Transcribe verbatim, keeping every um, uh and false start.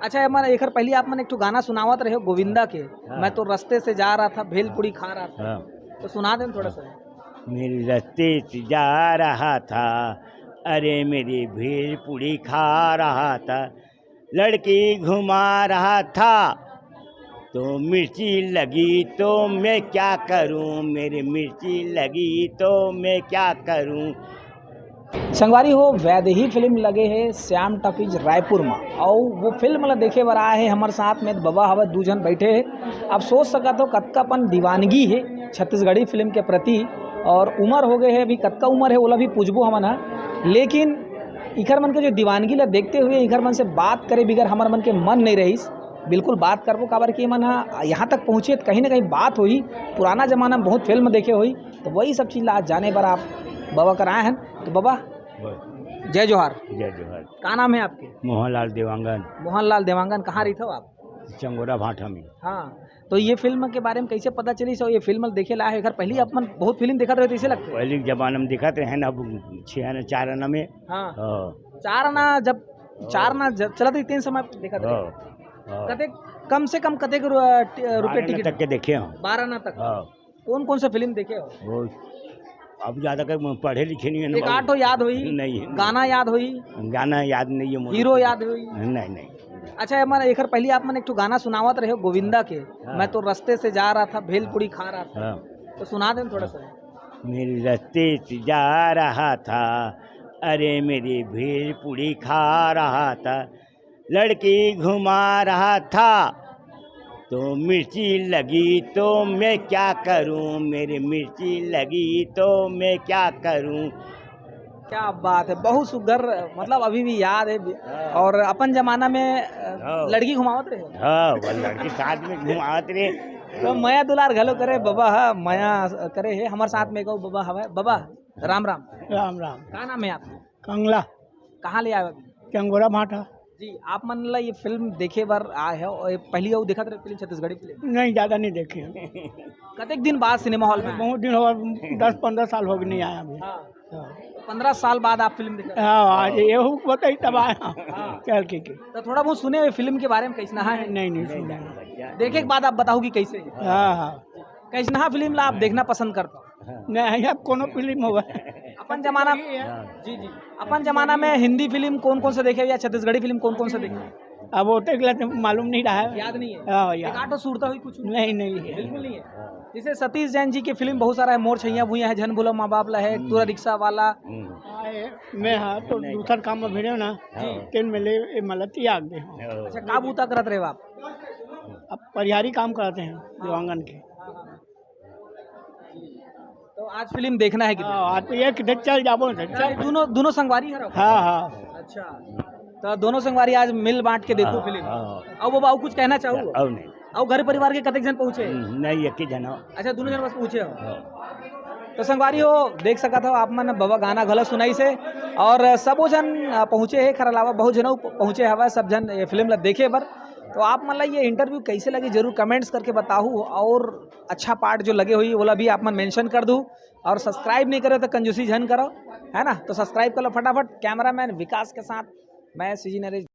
अच्छा, एमन एखर पहिली आप मन एक ठो गाना सुनावत रहे हो गोविंदा के, हाँ। मैं तो रस्ते से जा रहा था, भेलपूरी खा रहा था, हाँ। तो सुना देन थोड़ा सा। मेरे रस्ते से जा रहा था, अरे मेरी भेलपूरी खा रहा था, लड़की घुमा रहा था, तो मिर्ची लगी तो मैं क्या करूं, मेरी मिर्ची लगी तो मैं क्या करूं। संगवारी हो, वैदेही फिल्म लगे हे श्याम टॉकीज रायपुर म, अउ वो फिल्म ला देखे बर आए हे हमर साथ में बबा हवय, दू झन बैठे हे। अब सोच सकत हो कतका अपन दीवानगी हे छत्तीसगढ़ी फिल्म के प्रति, और उमर हो गए हे, अभी कतका उमर हे ओला भी पूछबो हमन ह, लेकिन इखर मन के जो दीवानगी ला देखते हुए इखर मन से बात करे बिगर हमर मन के मन नहीं रहिस। बिल्कुल बात करबो, काबर कि एमन ह यहाँ तक पहुँचे त कहीं ना कहीं बात होही, पुराना जमाना में बहुत फिल्म देखे होही, तो वही सब चीज ला आज जाने बर आप बबा कर आए हैं। तो बबा, बोल। जय जोहार। जय जोहार। का नाम है आपके? मोहनलाल देवांगन। मोहनलाल देवांगन, कहाँ रहिथव आप? चंगोरा भाटा में। हाँ, तो ये फिल्म के बारे में कैसे पता चलिस, ये फिल्म देखे ला है? एकर पहली अपन बहुत फिल्म देखत रहे, तो ऐसे लगते? पहले के जमाना में देखत रहे ना, अब छह आना, चार आना में। हाँ। हाँ। चार आना जब, चार आना जब चलत रही, तीन समय देखत रहे। हाँ, हाँ। कतेक, कम से कम कतेक रु-, ट-, रुपये बारह आना टिकट? तक के देखे हम। बारह आना तक। हाँ। कौन कौन सा फिल्म देखे हो? वो अब ज्यादा कर पढ़े लिखे नहीं है ना एक बाबू। आठ हो याद होई? नहीं है। गाना याद होई? गाना याद नहीं है मुझे। हीरो याद होई? नहीं, नहीं। अच्छा, एमन एकर पहली आप मन एक ठो गाना सुनावत रहे हो गोविंदा के, हाँ। मैं तो रस्ते से जा रहा था, भेलपूरी खा रहा था। हाँ। तो सुना देन थोड़ा सा। मेरे रस्ते से जा रहा था, अरे मेरी भेलपूरी खा रहा था, लड़की घुमा रहा था, तो मिर्ची लगी तो मैं क्या करूं, मेरी मिर्ची लगी तो मैं क्या करूं। क्या बात है, बहुत सुघर, मतलब अभी भी याद है। हाँ। और अपन जमाना में, अ, हाँ। लड़की घुमावत रहे? हाँ, वो लड़की साथ में घुमावत रहे। तो मया दुलार घलो करे बबा, हाँ, मया करे है। हमर साथ में एक बबा हवय, बबा, राम राम। राम राम। का नाम है आपका? कंगला। कहाँ ले आए हो अभी? चंगोरा भाटा। जी, आप मन ला ये फिल्म देखे बर आए हो, और ये पहली अउ देखत रहे फिल्म, छत्तीसगढ़ी फिल्म? नहीं, ज्यादा नहीं देखे हैं। कतेक दिन बाद सिनेमा हॉल में आए? बहुत दिन हो, दस पन्द्रह साल हो गए, नहीं आया अभी। हाँ। हाँ। पन्द्रह साल बाद आप फिल्म देखे? हाँ, आज ये हो बताई तब आया। हाँ। चल, ठीक है। तो थोड़ा बहुत सुने हुए फिल्म के बारे में, कैसना है? नहीं, नहीं सुने। देखे के बाद आप बताओ कि कैसे है। हाँ, हाँ। कैसना फिल्म ला आप देखना पसंद करता हो? नहीं, अब कोनो फिल्म होगा। अपन जमाना, हाँ। जी, जी, अपन जमाना में हिंदी फिल्म कौन कौन सा देखे या छत्तीसगढ़ी फिल्म कौन कौन सा देखे? अब वो तो अगला तो मालूम नहीं रहा है। याद नहीं है? हाँ, याद। एक आध सुरता हुई कुछ? नहीं, नहीं है। बिल्कुल नहीं है। जैसे सतीश जैन जी की फिल्म बहुत सारा है, मोर छैया भुइया है, झन भूला माँ बाप ला है, हम्म। टूरा रिक्शा वाला। हम्म। आए, मैं हाँ तो नहीं। दूसर काम में भिड़े ना, हाँ। तेन में ले, ए, मला त्याग दे। हाँ। अच्छा, का बूता करत रहे आप? अब परिहारी काम करते हैं, हाँ। देवांगन के। हाँ, हाँ। तो आज फिल्म देखना है किधर? हाँ, आज तो ये किधर चल जाबो, चल। अच्छा, दोनों, दोनों संगवारी है? हाँ, हाँ। अच्छा, तो दोनों संगवारी आज मिल बांट के देखो हाँ, फिल्म। हाँ। अब बाबा, अउ कुछ कहना चाहो? अउ नहीं। अउ घर परिवार के कतेक झन पहुंचे? हम्म, नहीं, एक ही झन हो। अच्छा, दोनों झन बस पहुंचे हो। हाँ। तो संगवारी हो, देख सकत हो आप मन, बबा गाना घलो सुनाइस हे, और सबो झन, अ, पहुंचे हे, एकर अलावा बहुत झन अउ पहुंचे हवय, सब झन ये फिल्म ला देखे बर। तो आप मन ला ये interview कैसे लगे, जरूर comments करके बताहू, और अच्छा part जो लगे होही, ओला भी आप मन mention कर दू, और subscribe नहीं करे तो कंजूसी झन करो, है ना? तो subscribe कर लो फटाफट। Cameraman विकास के साथ मैं सीजी नरेश।